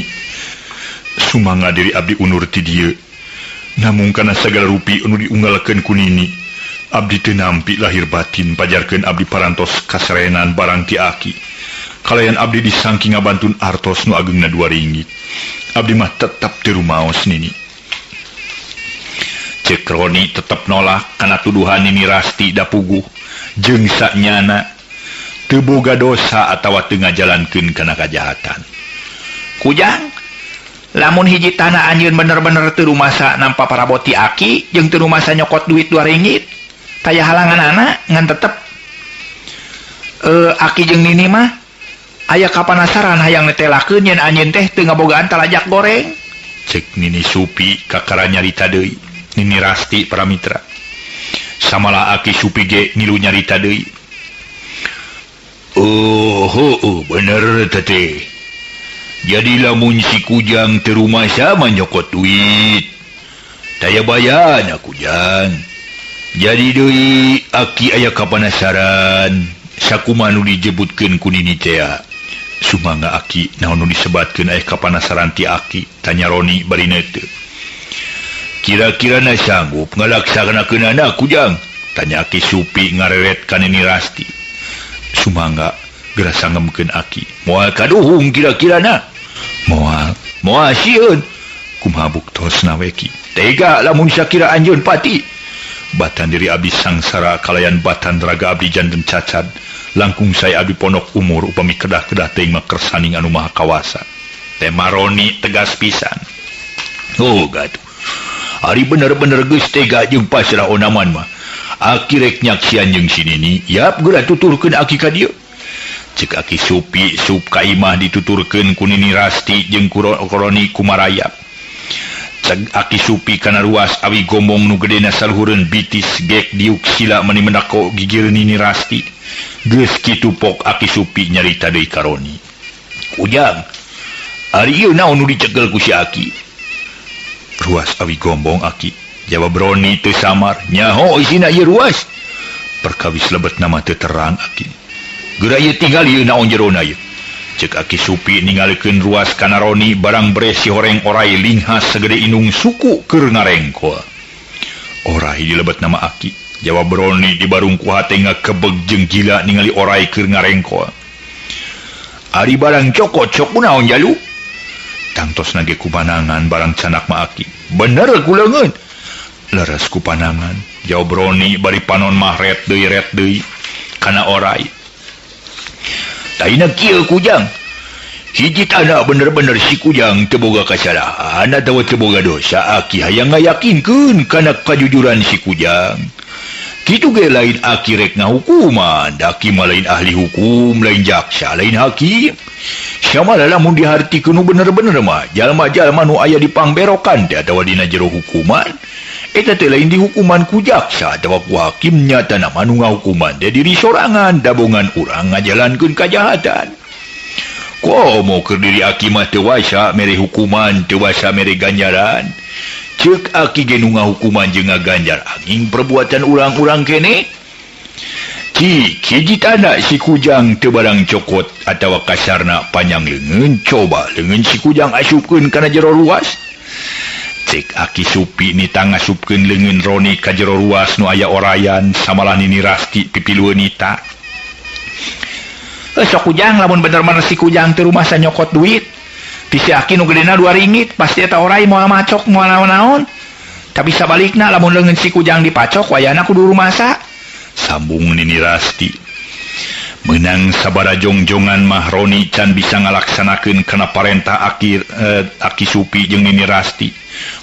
sumangga diri abdi undur ti dieu. Namung kana sagala rupi anu diunggalkeun ku Nini, abdi teu nampi lahir batin pajarkeun abdi parantos kasarenan barang ti aki. Kalayan abdi disangki ngabantun artos nu agengna 2 ringgit. Abdi mah tetep teu rumaos Nini. Cek Roni tetep nolak kana tuduhan Nini Rasti dapuguh jeung sanyana teu boga dosa atawa teu ngajalankeun kana kajahatan. Kujang, lamun hiji tanah anjeun bener-bener teu rumasa nampa parabot ti aki jeung teu rumasa nyokot duit 2 ringgit, taya halanganana ngan tetep aki jeung Nini mah aya kapanasaran hayang netelakeun yen anjeun teh teu ngabogaan talajak goreng. Cek Nini Supi kakara nyarita deui. Nini Rasti para mitra. Samalah aki Supi ge ngilu nyarita deui. Oh, oh, bener teteh. Jadi lamun si Kujang teu rumasa mah nyokot duit. Taya bayana Kujang. Jadi deui aki aya kapanasaran sakumaha nu dijebutkeun ku Nini tea. Sumangga aki naon nu disebatkeun aya kapanasaran ti aki, tanya Roni bari neuteup. Kira-kira na sanggup ngalaksanakeunana Kujang? Tanya Aki Supi ngareret ka Nini Rasti. Sumangga geura sangemkeun aki. Moal kaduhung kira-kira na. Moal, moal sieun. Kumaha buktosna we ki? Tega lamun sakira anjeun pati. Batan diri abdi sangsara kalayan batan raga abdi janten cacad. Langkung saya abdi pondok umur upami kedah-kedah teuing mah kersaning anu maha kawasa. Tema Roni tegas pisan. Oh gatuh. Ari bener-bener geus tega jeung pasrah onaman mah. Aki rek nyaksian jeung si Nini, yap geura tuturkeun aki ka dieu. Cek Aki Supi sup ka imah dituturkeun ku Nini Rasti jeung ku Roni kumarayap. Cek Aki Supi kana ruas awi gombong nu gedena saluhureun bitis gek diuk sila mani mendako gigir Nini Rasti. Geus kitu pok Aki Supi nyarita deui ka Roni. Ujang, ari ieu naon nu dicekel ku si Aki? Ruas awi gombong Aki. Jawab Roni teu samar. Nyaho isina ieu ruas. Perkawis lebet nama teu terang Aki. Geura ieu tinggal ieu naon jerona ieu. Cek Aki Supi ningalikeun ruas kana Roni barang bere si horeng orai linghas sagede indung suku keur ngarengkol. Orai dilebet nama Aki. Jawab Roni dibarung ku hate ngakebeg jeung gila ningali orai keur ngarengkol. Ari barang cokot sok kunaon jalu? Tangtosna ge kupanangan barang canak ma Aki. Bener ku leungeun. Leres ku panangan. Jawab Roni bari panon mah ret deui ret deui kana orai. Taina kieu Kujang. Hiji tanah bener-bener si Kujang teu boga kasalahan atawa teu boga dosa, Aki hayang ngayakinkeun kana kajujuran si Kujang. Kitu ge lain Aki rek ngahukuman, da Aki mah lain ahli hukum, lain jaksa, lain hakim. Samalah lamun dihartikeun nu bener-bener mah, jalma-jalma nu aya di pangberokan teh atawa dina jero hukuman, eta teh lain dihukuman ku jaksa atawa ku hakim, nyatana mah nu ngahukuman teh diri sorangan, dabongan urang ngajalankeun kajahatan. Komo keur diri Aki mah teu wasa mere hukuman, teu wasa mere ganjaran. Ceuk Aki ge nu ngahukuman jeung ngaganjar angin perbuatan urang-urang kene. Cik, hiji tanda si Kujang teu barang cokot atawa kasarna panjang leungeun, coba leungeun si Kujang asupkeun kana jero ruas. Cek Aki Supi nita ngasupkeun leungeun Roni ka jero ruas nu aya orayan samalah Nini Rasti pipilueun nita. Sok Kujang lamun bener-bener si Kujang teu rumasa nyokot duit ti si Aki nu gedena 2 ringgit pasti eta orai moal macok moal naon-naon. Tapi sabalikna lamun leungeun si Kujang dipacok wayahna kudu rumasa. Sambung Nini Rasti. Menang sabara jongjongan mah Roni can bisa ngalaksanakeun kana parentah Aki Supi jeung Nini Rasti.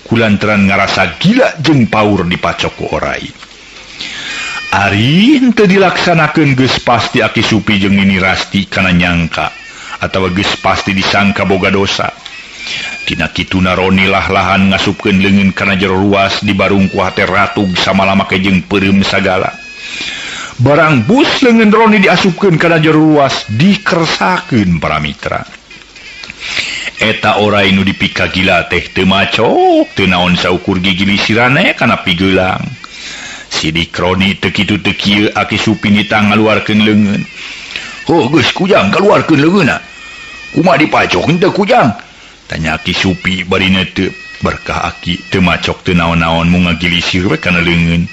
Kulantaran ngarasa gila jeung paur dipacok ku orai. Ari henteu dilaksanakeun geus pasti Aki Supi jeung Nini Rasti kana nyangka atawa geus pasti disangka boga dosa. Tina kituna Roni lah-lahan ngasupkeun leungeun kana jero ruas di barung ku hate ratug samalama ke jeung peureum sagala. Barang bus leungeun Roni diasupkeun kana jero ruas dikersakeun para mitra. Eta orai nu dipikagila teh teu macok teu naon saukur gigilisirane kana pigeulang. Sidik Roni teu kitu teu kieu Aki Supi nitah ngaluarkeun leungeun. Heuh geus kujang kaluarkeun leungeunna. Kumaha dipacok henteu kujang? Tanya Aki Supi bari neuteup. Berkah aki teu macok teu naon-naon mung ngagilisir we kana leungeun.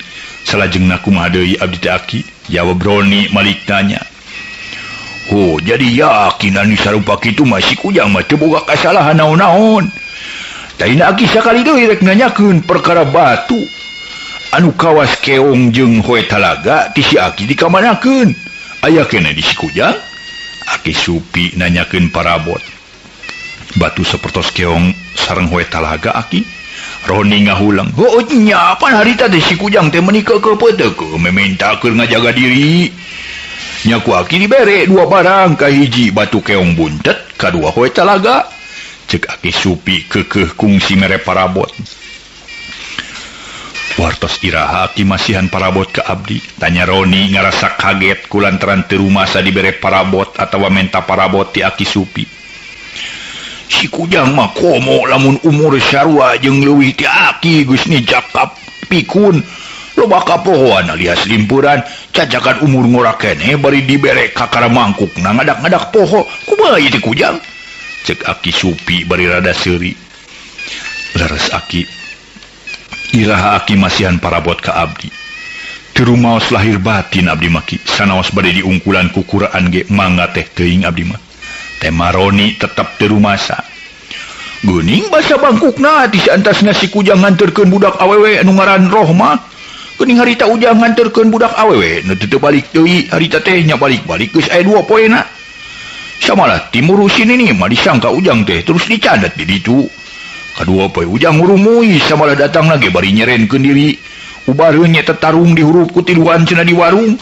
Salajengna kumaha deui abdi teh aki? Jawab Roni malik tanya. Oh jadi yakin anu sarupa kitu mah si kujang mah teu boga kasalahan naon-naon. Taina aki sakali deui rek nanyakeun perkara batu anu kawas keong jeung hoe talaga ti si aki dikamanakeun. Aya keneh di si kujang? Aki Supi nanyakeun parabot. Batu sapertos keong sareng hoe talaga aki? Roni ngahulang. Heueuh nya pan harita teh si kujang teh meuni keukeuh peuteukeuh meminta keur ngajaga diri. Nya ku aki dibere dua barang, kahiji batu keong buntet, kadua hoe talaga. Cek Aki Supi keukeuh kungsi mere parabot. Wartos iraha aki masihan parabot ka abdi? Tanya Roni ngarasa kaget kulantaran teu rumasa dibere parabot atawa menta parabot ti Aki Supi. Si kujang mah komo lamun umur sarua jeung leuwih ti aki geus nijakap pikun. Loba kapohoan alias limpuran cacakan umur ngora keneh bari dibere kakara mangkuk na ngadak-ngadak poho. Kumaha ieu teh kujang? Cek Aki Supi bari rada seuri. Leres aki. Iraha aki masihan parabot ka abdi. Teu rumaos lahir batin abdi mah ki, sanaos bade diungkulan ku Quran ge mangga teh teuing abdi mah. Tema Roni tetep teu rumasa. Geuning basa bangkukna ti saantasna si kujang nganterkeun budak awewe anu ngaran Rohmah. Geuning harita ujang nganterkeun budak awewe nu teu balik deui harita teh nya balik-balik geus aya dua poena. Samalah timur sini nih mah disangka ujang teh terus dicadat di ditu. Kadua poe ujang ngurumui samalah datang lagi bari nyerenkeun diri. Ubareun nya tetarung dihurup ku tiluan cenah di warung.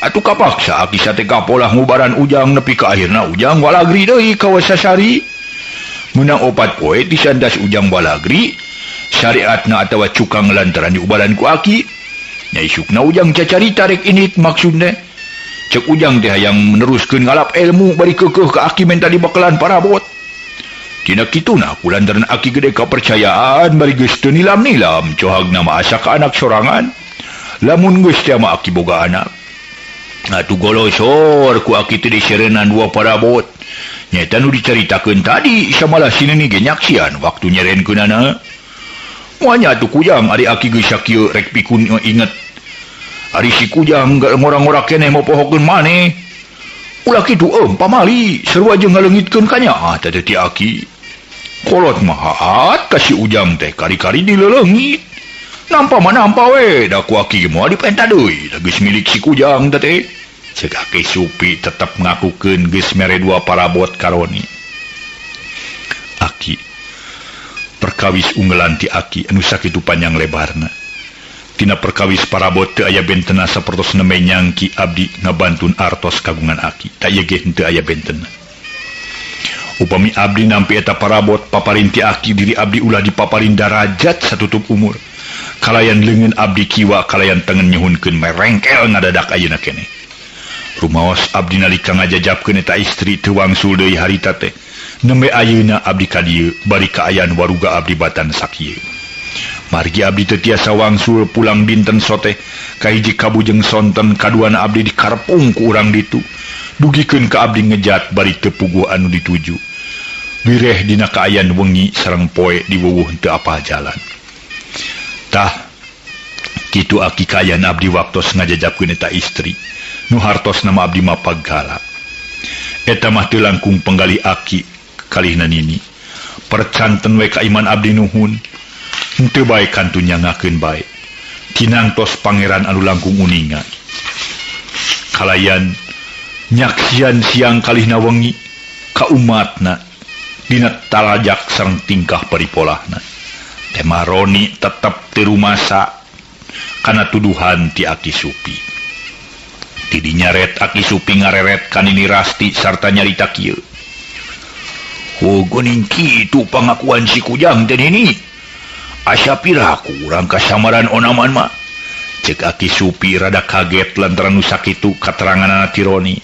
Atuh kapaksa aki sate kapolah ngubaran ujang nepi ka akhirna ujang walagri deui ka Wasasari. Meunang opat poe disandas ujang walagri syariatna atawa cukang lantaran diubaran ku aki. Nya isukna ujang cacarita rek init maksudna. Cek ujang teh hayang meneruskeun ngalap ilmu bari keukeuh ka aki menta dibakalan parabot. Tina kituna kulantaran aki gede kapercayaan bari geus teu nilam-nilam cohagna mah asa ka anak sorangan. Lamun geus teh mah aki boga anak. Atuh golosor ku aki teh diserenan dua parabot. Nyaeta nu dicaritakeun tadi samalah si nini ge nyaksian waktu nyerenkeunana. Moal atuh kujang ari aki geus sakieu rek pikun inget. Ari si kujang ngora-ngora keneh mopohokeun maneh. Ulah kitu pamali sarua jeung ngaleungitkeun kanyaah teh ti aki. Kolot mah haat ka si ujang teh kari-kari dileleungit. Nampa mah nampa we da ku aki ge moal dipenta deui da geus milik si kujang teh teh. Ceuk Aki Supi tetep ngakukeun geus mere dua parabot ka Roni. Aki perkawis unggelan ti aki anu sakitu panjang lebarna. Tina perkawis parabot teu aya bentena sapertos nembe nyangki abdi ngabantun artos kagungan aki. Ta ieu ge henteu aya bentena. Upami abdi nampi eta parabot paparin ti aki diri abdi ulah dipaparin darajat satutup umur. Kalayan leungeun abdi kiwa kalayan tengen nyuhunkeun merengkel ngadadak ayeuna keneh. Rumaos abdi nalika ngajajabkeun eta istri teu wangsul deui harita teh. Nembe ayeuna abdi ka dieu bari kaayaan waruga abdi batan sakieu. Margi abdi teu tiasa wangsul pulang dinten soteh kahiji kabujeng sonten kaduana abdi dikarepung ku urang ditu. Dugikeun ka abdi ngejat bari teu puguh anu dituju. Wireh dina kaayaan wengi sareng poe diwuwuh teu apal jalan. Tah kitu aki kaayaan abdi waktos ngajajabkeun eta istri. Nu hartos nama abdi mah paggala. Eta mah teu langkung penggalih aki kalihna nini. Percanten we ka iman abdi nuhun. Henteu bae kantun nyangakeun bae. Tinangtos pangeran anu langkung uninga. Kalayan nyaksian siang kalihna wengi ka umatna dina talajak sareng tingkah paripolahna. Tema Roni tetep teu rumasa kana tuduhan ti Aki Supi. Tidinya ret Aki Supi ngareret ka Nini Rasti sarta nyarita kieu. Oh geuning kitu pangakuan si kujang teh nini. Asa piraku urang kasamaran onaman mah. Cek Aki Supi rada kaget lantaran nu sakitu kateranganana ti Roni.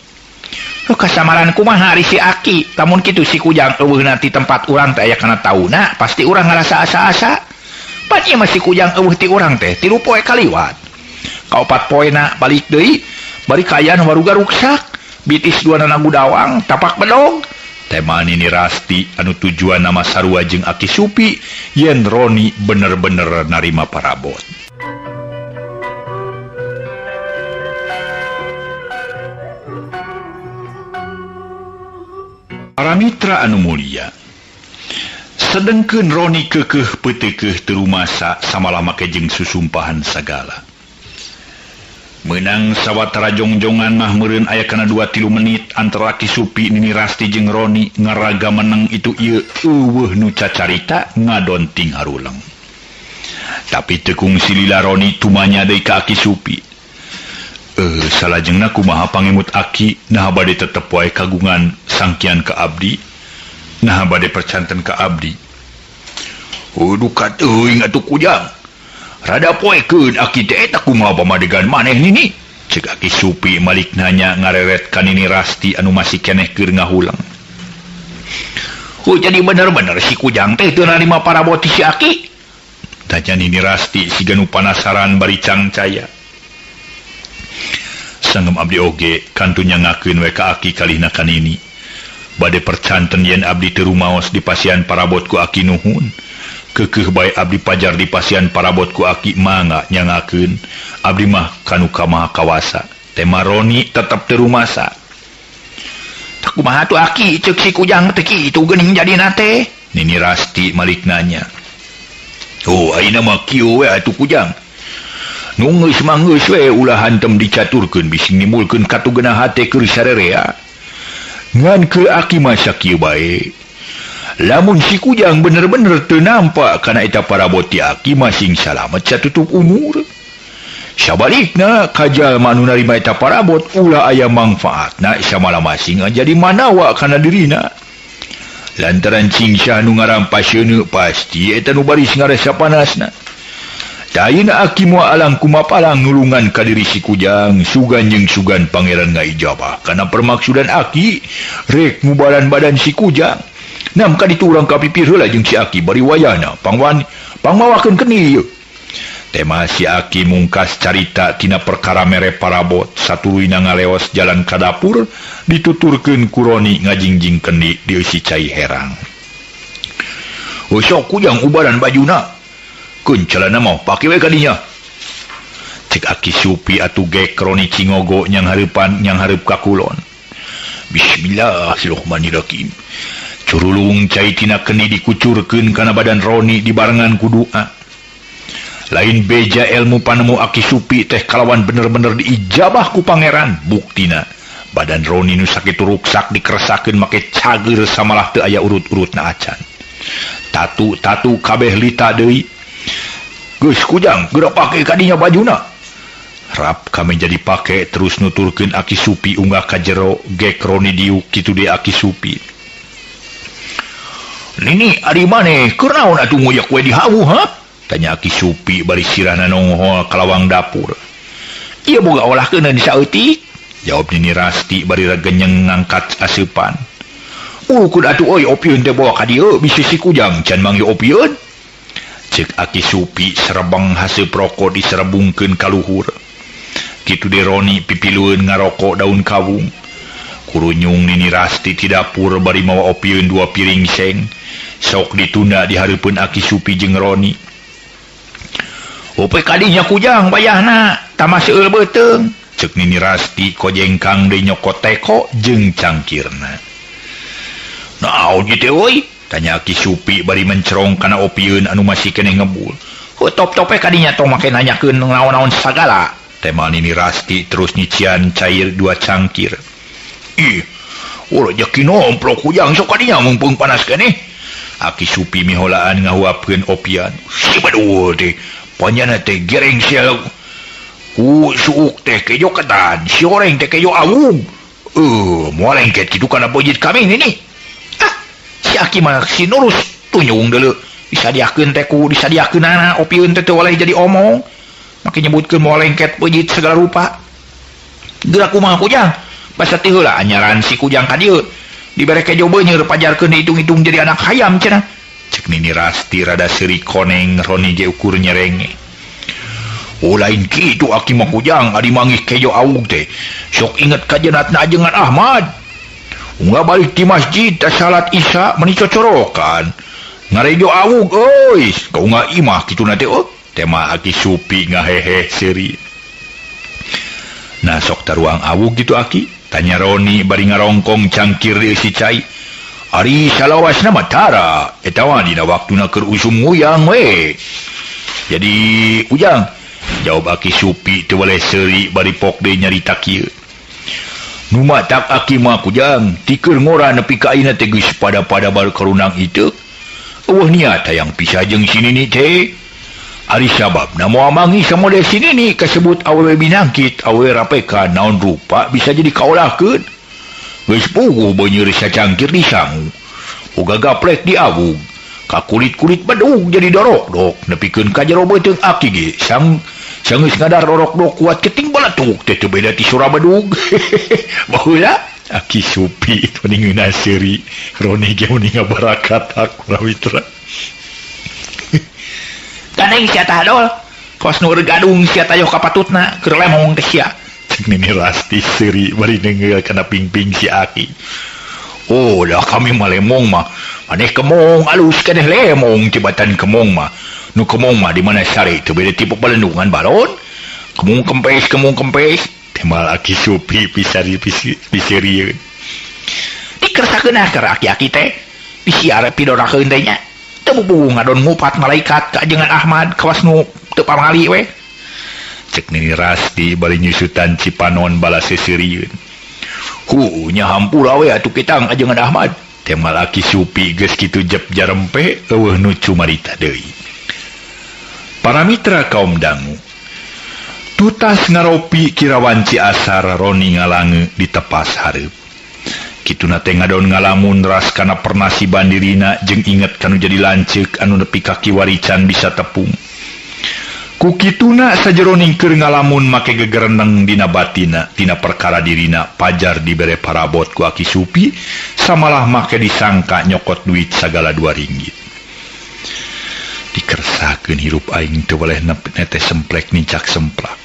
Kasamaran kumaha ari si Aki, lamun kitu si Kujang eueuh ti tempat urang teh aya kana tauna, pasti urang ngarasa asa-asa. Pan ieu mah si Kujang eueuh ti urang teh 3 poe kaliwat. Kaopat poena balik deui, bari kaayaan waruga ruksak, bitis dua nana gudawang, tapak bedog. Tema Nini Rasti anu tujuan nama sarua jeung Aki Supi yen Roni bener-bener narima parabot. Para mitra anu mulia, sedengkeun Roni keukeuh peuteukeuh teu rumasa samalama jeung susumpahan sagala. Menang sawatara jongjongan mah meureun aya kana 2-3 menit antara Aki Supi Nini Rasti jeung Roni ngaraga meneng itu ieu eueuh nu cacarita ngadonting haruleng. Tapi teu kungsi lila Roni tumanya deui ka Aki Supi. Salajengna kumaha pangemut Aki naha bade tetep wae kagungan sangkian ka abdi, naha bade percanten ka abdi. Duka teuing atuh Kujang. Rada poekeun Aki teh eta kumaha pamadegan maneh nini? Cek Aki Supi malik nanya ngareret ka Nini Rasti anu masih keneh keur ngahulang. Jadi bener-bener si Kujang teh teu narima parabot si Aki? Tanya Nini Rasti siga nu panasaran bari cangcaya. Sanggem abdi oge kantun nyangakeun we ka Aki kalihna ka Nini. Bade percanten yen abdi teu rumaos di pasian parabot ku Aki nuhun. Keukeuh bae abdi pajar di pasian parabot ku Aki mangga nyangakeun abdi mah kanu ka Maha Kawasa. Tema Roni tetep teu rumasa. Tak kumaha tuh Aki ceuk si Kujang teh kitu geuning jadina teh. Nini Rasti malik nanya. Oh ayeuna mah kieu we atuh Kujang. Nu geus mah geus we ulah hantem dicaturkeun bisi nimbulkeun katugeuna hate keur sarerea. Ngan ke Aki mah sakieu bae. Lamun si Kujang bener-bener teu nampak kana eta parabot ti Aki masing salamet satutup umur. Sabalikna kajalma nu narima eta parabot ulah aya mangfaatna samalah masing jadi manawa kana dirina. Lantaran cingsa nu ngarampas seuneu pasti eta nu baris ngarasa panasna. Tayina Aki moal alang kumapalang nulungan ka diri si Kujang sugan jeung sugan pangeran ngaijabah kana permaksudan Aki rek ngubaran badan si Kujang. Nam ka ditu urang ka pipir heula jeung si Aki bari wayahna pangwan pangmawakeun keuni ieu. Tema si Aki mungkas carita tina perkara mere parabot satuluyna ngaleos jalan ka dapur dituturkeun ku Roni ngajingjing kendi dieusi cai herang. Sok Kujang ubaran bajuna. Keun celana mah pake we ka dinya. Cek Aki Supi atuh gek Roni cingogo nyang hareupan nyang hareup ka kulon. Bismillahirrahmanirrahim. Curulung cai tina kendi dikucurkeun kana badan Roni dibarengan ku doa. Lain beja ilmu panemu Aki Supi teh kalawan bener-bener diijabah ku pangeran. Buktina badan Roni nu sakitu ruksak dikeresakeun make cager samalah teu aya urut-urutna acan. Tatu-tatu kabeh lita deui. Geus Kujang geura pake ka dinya bajuna. Rap kami jadi pake terus nuturkeun Aki Supi unggah ka jero gek Roni diuk kitu deui Aki Supi. Nini ari maneh keur naon atuh ngoyak we di hawu ha? Tanya Aki Supi bari sirahna nonghol ka lawang dapur. Ieu boga olah keuneun saeutik? Jawab Nini Rasti bari regenyeng ngangkat aseupan. Ukur atuh euy opieun teh bawa ka dieu bisi si Kujang can manggih opieun. Ceuk Aki Supi serebeng haseup roko diserebungkeun ka luhur. Kitu deui Roni pipilueun ngaroko daun kawung. Kurunyung Nini Rasti ti dapur bari mawa opieun 2 piring seng. Sok ditunda di hareupeun Aki Supi jeung Roni. Ope kadinya Kujang bayahna tamah seueur beuteung. Ceuk Nini Rasti kojengkang deui nyokot teko jeung cangkirna. Naon ieu teh euy? Tanya Aki Supi bari mencerong kana opieun anu masih keneh ngebul. Heuh top-tope kadinya tong make nanyakeun naon-naon sagala. Tema Nini Rasti terus nyician cair 2 cangkir. Ih, ulah jeki nomplok Kujang sok kadinya mumpung panas keneh. Aki Supi miholaan ngahuapkeun opian. Si badul teh panjana teh gereng sial. Ku suuk teh kejo ketan, si oreng teh kejo awung. Moal lengket kitu kana pojit kami nini. Ah, si Aki mah si nurus tunyung deuleu. Disadiakeun teh ku disadiakeunana opieun teh teu waleh jadi omong. Make nyebutkeun moal lengket pojit segala rupa. Geura kumaha Kujang? Basa ti heula anyaran si Kujang ka dieu. Dibere kejo beuneur pajarkeun dihitung-hitung jadi anak hayam cenah. Cek Nini Rasti rada seuri koneng Roni ge ukur nyerenge. Oh lain kitu aki mah Kujang adi manggih kejo awug teh. Sok inget ka jenatna ajengan Ahmad. Unggah balik di masjid tas salat Isya meni cocorokan. Ngarejo awug euy, kaunga imah kitu na teh oh. Tema aki Supi ngahehe seuri. Nah sok taruang awug gitu aki, tanya Roni bari ngarongkong cangkir dieusi cai. Ari salawasna mah tara, eta mah dina waktuna keur usum nguyang we. Jadi Ujang, jawab aki Supi teu weleh seuri bari pok deui nyarita kieu. Nu matak aki mah Kujang, tikeur ngora nepi ka ayeuna teh geus pada-pada bar karunang itu. Eueuh niat hayang pisah jeung si Nini teh. Ari sababna moal manggih samodel si Nini kasebut awewe binangkit, awewe rapeka naon rupa bisa jadi kaolahkeun. Geus puguh beuneur sacangkir disangu. Uga gaplek diawug. Ka kulit-kulit bedug jadi dorok-dok nepikeun ka jero beuteung aki ge sang sanggeus ngadar dorok-dok kuat keting balatuk teh teu beda ti sora bedug. Baheula aki Supi meni ngeunah seuri Roni ge meni ngabarakatak Prawitra. Gandeng sia tah dol. Kos nu gadung sia tayoh ka patutna keur lemong teh sia. Cek Nini Rasti seuri bari neunggeul kana pingping si aki. Oh, dah kami mah lemong mah. Maneh kemong alus keneh lemong tibatan kemong mah. Nu kemong mah di mana sare teu beda tipe palendungan balon. Kemong kempes kemong kempes. Temal aki Supi pisari piserieun. Dikersakeun keur aki-aki teh. Disiare pidorakeun teh nya. Teu bubuh ngadon ngupat malaikat ka ajengan Ahmad kawas nu teu pamali we. Cek Nini Rasti bari nyusutan cipanon balas seserieun. Hu nya hampura we atuh kitang ajengan Ahmad. Temal aki Supi geus kitu jep jarempe eueuh nu cumarita deui. Para mitra kaum dangu. Tutas ngaropi kirawan Ciasar Roni ngalange ditepas hareup. Kituna teh ngadon ngalamun ras kana pernasiban dirina jeung inget kanu jadi lanceuk anu nepi ka kiwari can bisa tepung. Ku kituna sajeroning keur ngalamun make gegereneng dina batina tina perkara dirina pajar dibere parabot ku aki Supi samalah make disangka nyokot duit sagala 2 ringgit. Dikersakeun hirup aing teu weleh netes semplek nincak semplak.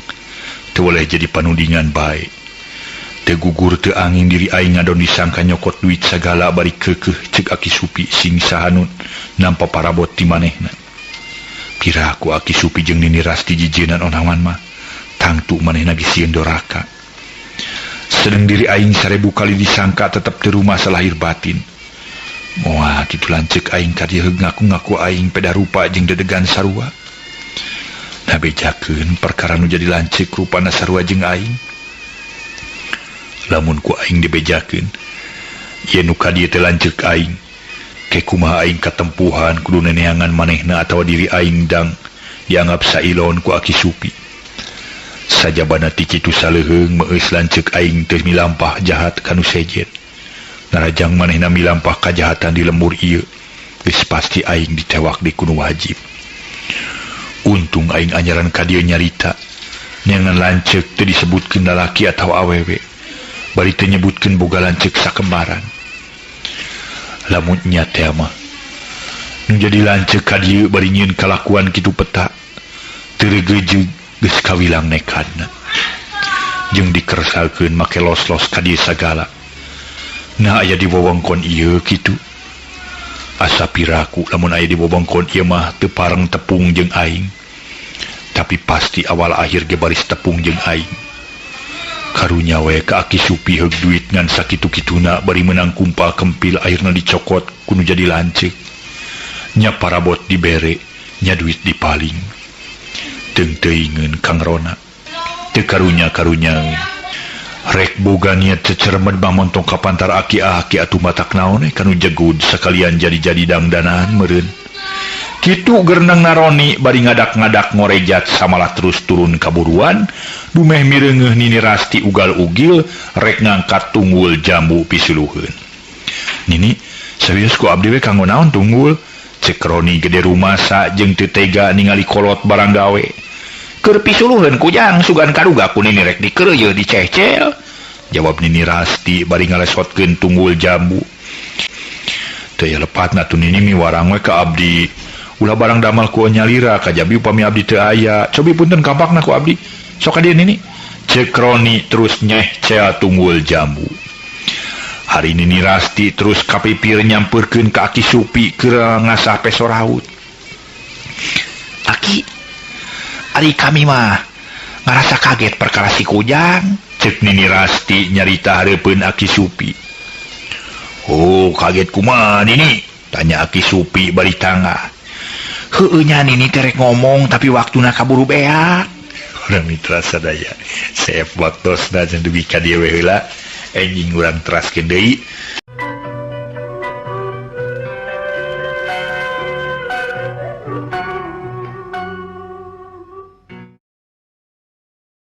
Teu weleh jadi panudingan bae. Teu gugur teu angin diri aing ngadon disangka nyokot duit sagala bari keukeuh ceuk aki Supi sing sahanut nampa parabot ti manehna. Piraku aki Supi jeung Nini Rasti jijienan onawan mah tangtu manehna ge sieun doraka. Sedeng diri aing 1000 kali disangka tetep teu rumasa lahir batin. Moal kitu lanceuk aing ka dieu ngaku-ngaku aing peda rupa jeung dedegan sarua. Nabejakeun perkara nu jadi lanceuk rupana sarua jeung aing. Lamun ku aing dibejakeun, yen nu ka dieu teh lanceuk aing. Ke kumaha aing katempuhan kudu neneangan manehna atawa diri aing dang dianggap sailon ku aki Supi. Sajabana ti kitu saleuheung meueus lanceuk aing teu milampah jahat kanu sejen. Narajang manehna milampah kajahatan di lembur ieu, geus pasti aing ditewak di kuno wajib. Untung aing anyaran ka dieu nyarita, neangan lanceuk teu disebutkeun lalaki atawa awewe, bari teu nyebutkeun boga lanceuk sakembaran. Lamun nya teh mah nu jadi lanceuk ka dieu bari nyieun kalakuan kitu peta, teu regejeug geus kawilang nekadna. Jeung dikersakeun make los-los ka dieu sagala. Nah aya di wewengkon ieu kitu. Asa piraku lamun aya di wewengkon ieu mah teu pareng tepung jeung aing. Tapi pasti awal akhir ge baris tepung jeung aing. Karunya we ka aki Supi heug duit ngan sakitu-kituna bari meunang kumpal kempil akhirna dicokot kudu jadi lanceuk. Nya parabot dibere, nya duit dipaling. Teung teuingeun Kang Rona. Teu karunya-karunya. Rek boga niat cecermed mah montong ka pantar aki-aki atuh matak naon kanu jegud sakalian jadi-jadi dangdanan meureun. Kitu gereneng naroni bari ngadak-ngadak ngorejat samalah terus turun kaburuan dumeh mireungeuh Nini Rasti ugal-ugil rek ngangkat tunggul jambu pisuluheun. Nini, serius ku abdi we kanggo naon tunggul? Cek Roni gede rumasa jeung teu tega ningali kolot barang gawe. Keur pisuluheun kujang sugan kaduga ku Nini rek dikeureuyeun dicecel. Jawab Nini Rasti bari ngalesotkeun tunggul jambu. Teu aya lepatna tuh, Nini. Miwarang we ka abdi, ulah barang damal ku nyalira, kajabi upami abdi teu aya. Cobi punten kampakna ku abdi. Sok ka dieu, Nini, cek Roni terus nyeh cea tunggul jambu. Hari Nini Rasti terus kapipir nyamperkeun ka Aki Supi keur ngasah peso raut. "Aki, ari kami mah ngarasa kaget perkara si Kujang," cek Nini Rasti nyarita hareupeun Aki Supi. "Oh, kaget kumaha, Nini?" tanya Aki Supi bari tangah. "Heueuh nya, Nini terek ngomong, tapi waktuna kaburu beak." Urang mitra sadaya, seep waktosna, dugi ka dieu we heula. Enjing urang teraskeun deui.